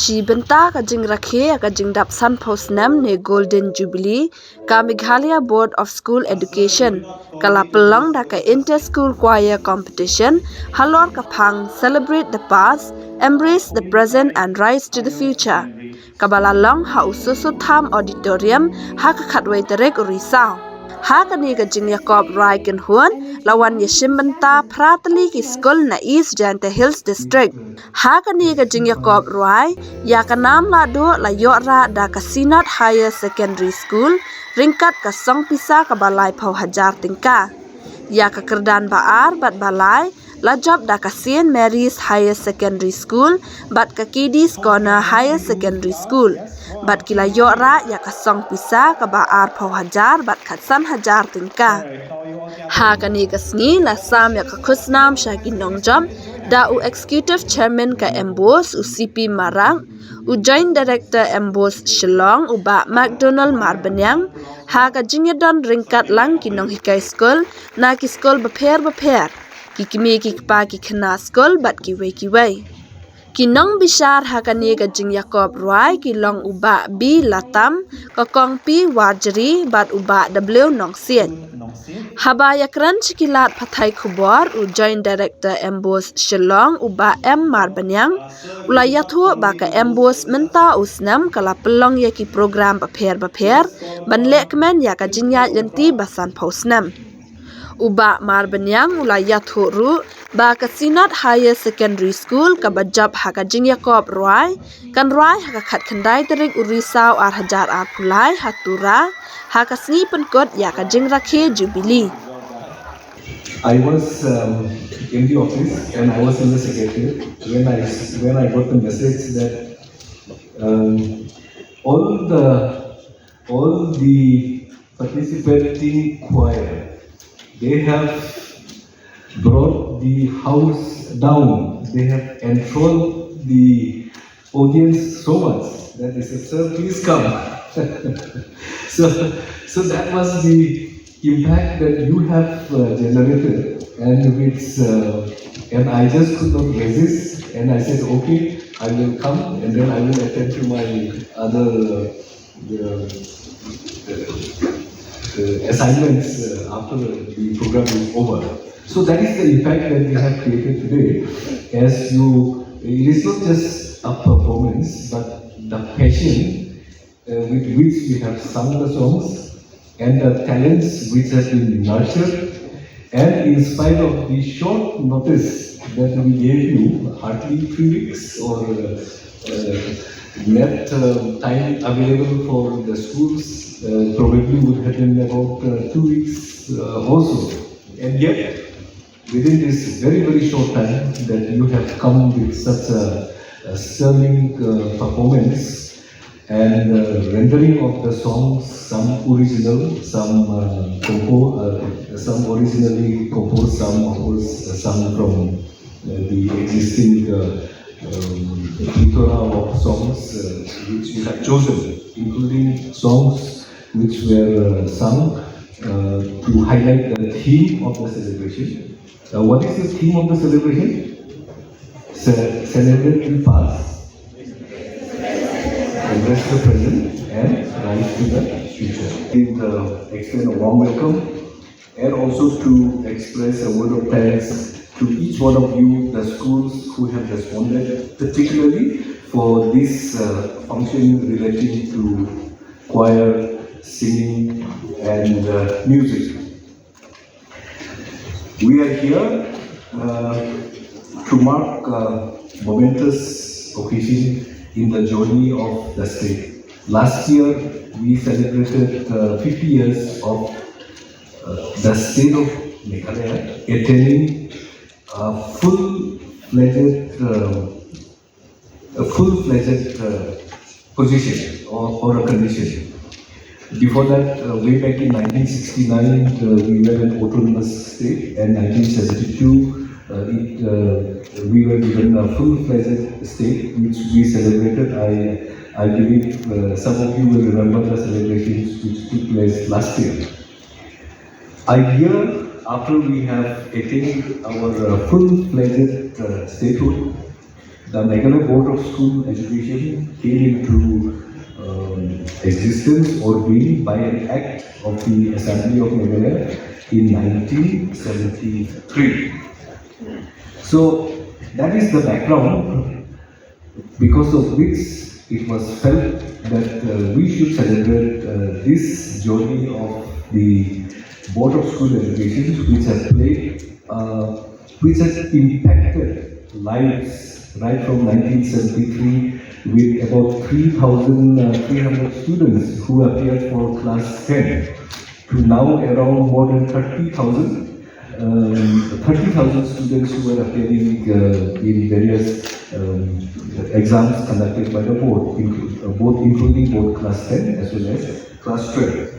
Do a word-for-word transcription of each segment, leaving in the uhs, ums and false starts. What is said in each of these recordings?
Shi bynta ka jingrakhe ïa ka jingdap sanphew snem ne Golden Jubilee, ka Meghalaya Board of School Education ka la pynlong da ka Inter School Choir Competition halor ka phang Celebrate the Past, Embrace the Present and Rise to the Future, kaba la long ha u Soso Tham Auditorium ha ka khatwei tarik u Risaw. Ha kane ka jingïakop rwai kynhun la wan ïashim bynta phra tylli ki skul na East Jaintia Hills District. Ha kane ka jingïakop rwai, ïa ka nam lahduh la ïoh rah da ka Synod Higher Secondary School ryngkat ka song pisa kaba laiphew hajar tyngka. Ïa ka kyrdan ba ar bad ba lai la jop da ka Saint Mary's Higher Secondary School bad ka Kiddies Corner Higher Secondary School, bad ki la ïoh rah ïa ka song pisa kaba arphew hajar bad khatsan hajar tyngka. Ha kane ka sngi la sam ïa ka khusnam sha ki nongjop da u Executive Chairman ka MBOSE, u C P Marak, u Joint Director MBOSE Shillong, u Bah McDonald Marbaniang, ha ka jingïadon ryngkat lang ki nonghikai skul na ki skul bapher bapher, ki kmie ki kpa ki khynnah skul bad kiwei kiwei. Ki nongbishar ha kane ka jingïakop rwai ki long u Bah B Latam, ka Kong P Warjri bad u Bah W Nongsiej. Haba ïakren sha ki lad pathai khubor, u Joint Director MBOSE Shillong, u Bah M Marbaniang, u la ïathuh ba ka MBOSE mynta u snem ka la pynlong ïa ki program bapher bapher ban lehkmen ïa ka jingïaid lynti ba sanphew snem. U Bah Marbaniang u la ïathuh ruh ba ka Synod Higher Secondary School kaba jop ha ka jingïakop rwai kan rwai ha ka khatkhyndai tarik u Risaw ar hajar arphew lai ha Tura, ha ka sngi pynkut ïa ka jingrakhe Jubilee. I was um, in the office and I was in the secretariat when I when I got the message that um, all the all the participating choir, they have brought the house down. They have enthralled the audience so much that they said, "Sir, please come." So, so that was the impact that you have uh, generated, and which uh, and I just could not resist, and I said, "Okay, I will come, and then I will attend to my other uh, the, the, the assignments uh, after the program is over." So that is the impact that we have created today. As you, it is not just a performance, but the passion uh, with which we have sung the songs and the talents which have been nurtured. And in spite of the short notice that we gave you, hardly three weeks or uh, uh, net uh, time available for the schools, uh, probably would have been about uh, two weeks uh, or so. And yet, within this very, very short time that you have come with such a, a sterling uh, performance and uh, rendering of the songs, some original, some uh, compo- uh, some originally composed, some of course uh, sung from uh, the existing uh, um, plethora of songs uh, which you have chosen, including songs which were uh, sung uh, to highlight the theme of the celebration. Uh, what is the theme of the celebration? Ce- celebrate the past, embrace the present, and rise to the future. And uh, extend a warm welcome and also to express a word of thanks to each one of you, the schools who have responded, particularly for this uh, function relating to choir, singing, and uh, music. We are here uh, to mark a momentous occasion in the journey of the state. Last year, we celebrated uh, fifty years of uh, the state of Meghalaya attaining a full-fledged uh, a full-fledged uh, position or, or a condition. Before that, uh, way back in nineteen sixty-nine, uh, we were an autonomous state, and nineteen seventy-two, uh, it, uh, we were given a full-fledged state, which we celebrated. I, I believe uh, some of you will remember the celebrations which took place last year. A year after we have attained our uh, full-fledged uh, statehood, The Meghalaya Board of School Education came into um, existence or being by an act of the Assembly of Meghalaya in nineteen seventy-three. So that is the background because of which it was felt that uh, we should celebrate uh, this journey of the Board of School Education, which has played, uh, which has impacted lives right from nineteen seventy-three, with about three thousand three hundred students who appeared for class ten, to now around more than thirty thousand, um, thirty thousand students who were appearing uh, in various um, exams conducted by the board, inclu- uh, both including both class ten as well as class twelve.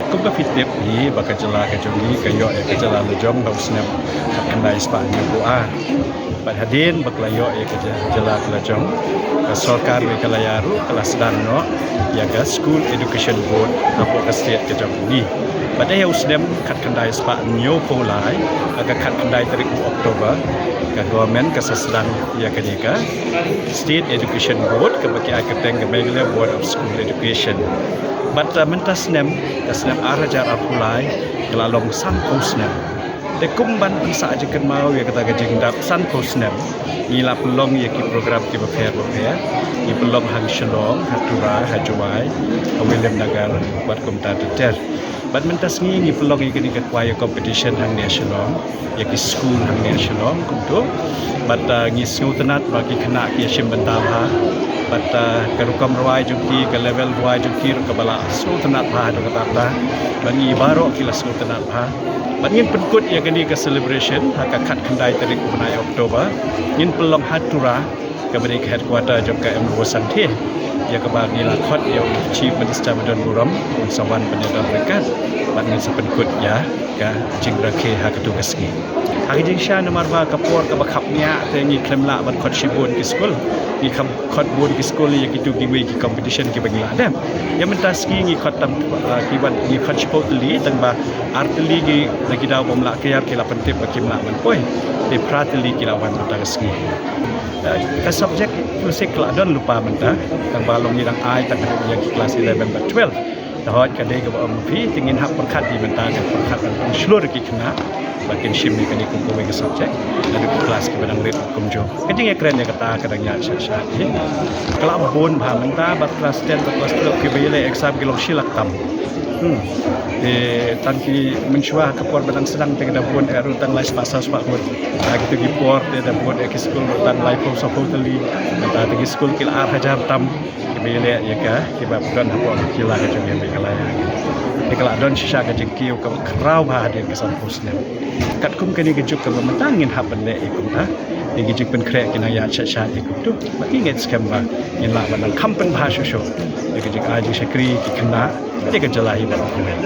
Kum ka phi tip hi ba ka jylla ka jong ngi ka ïoh ïa ka jylla lajong ha u snem khatkhyndai spah hynñiewphew ar. Bad hadien ba ka la ïoh ïa ka jylla ka lajong, ka sorkar Meghalaya ruh ka la sdang noh ïa ka School Education Board hapoh ka state ka jong ngi. Bad ha u snem khatkhyndai spah hynñiewphew lai, ha ka khatkhyndai tarik u October, ka government ka sa sdang ïa kane ka State Education Board kaba ki ai kyrteng ka Meghalaya Board of School Education. Bad uh, mynta snem, ka snem ar hajar arphew lai, ka la long sanphew snem. Te kum ban pynsah jingkynmaw ïa kata ka jingdap sanphew snem, ngi la pynlong ïa ki program kiba pher bapher. Ngi pynlong ha Shillong, ha Tura, ha Jowai, ha Williamnagar, bad kumta ter ter. Bad mynta sngi ngi pynlong ïa kane ka choir competition hangne ha Shillong, ïa ki school hangne ha Shillong kumto. Bad uh, ngi sngewtynnat ba ki khynnah ki ïashim bynta bha. Bad uh, ka rukom rwai jong ki, ka level rwai jong ki ruh kaba la sngewtynnat bha haduh katta katta. Bad ngi baroh ki la sngewtynnat bha. Bad ngin pynkut ïa kane ka celebration ha ka khatkhyndai tarik u bnai October. Ngin pynlong ha Tura, kaba dei ka headquarter jong ka M N O Sangthe, ïa kaba ngi la khot ïa u Chief Minister ba don burom un sa wan ban ïadon ryngkat bad ngin sa pynkut ïa ka jingrakhe ha katu ka sngi. Ha ka jingshisha namar ba ka por kaba khapngiah te ngi khlem lah ban khot shibun ki skul, ngi kham khot bun ki skul ïa kitu kiwei ki competition kiba ngi lah dep. Ïa mynta sngi ngi khot tam uh, ki wan ngi khot shiphew tylli tang ba ar tylli ki la ki daw bym lah clear ki la pyntip ba kim lah ban poi. Te phra tylli ki la wan mynta ka sngi. Ka subject physics ka la don lypa mynta, tang ba long ngi dang ai tang ïa ki class eleven bad twelve. Te hooid ka dei kaba ong phi, te ngin hap pyrkhat ïa mynta, ngin pyrkhat ban pynshlur ki khynnah ba kin shim ïa kane kum kawei ka subject. Naduh ki class kiba dang rit kumjuh. Ka jingïakren ïa kata ka dang ïaid sha sha hi. Ka la bun bha mynta bad class ten bad class twelve kiba ïaleh exam ki long shi lak tam. Hmm. Te tang ki mynshuwa ka por ba dang sdang te ka da bun eh ruh tang lai spah saw spah ngut. Ha kitu ki por te da bun eh ki skul ruh tang laiphew sawphew tylli. Mynta te ki skul ki la ar hajar tam kiba ïaleh ïa ka kiba pyndonkam hapoh ka jylla ka jong ngi Meghalaya. Te ka la don shisha ka jingkiew kaba khraw bha hadien ka sanphew snem. Katkum kane ka juk kaba mynta ngin hap ban leh ïa kumta. Ïa ki jingpynkhreh ki nang ïaid sha sha ïa kumtu. Bad ngi ngeit skhem ba ngin lah ban nang kham pynbha shuh shuh ïa ka jingai jingshakri ki khynnah. Ïa ka jylla hi baroh kawei.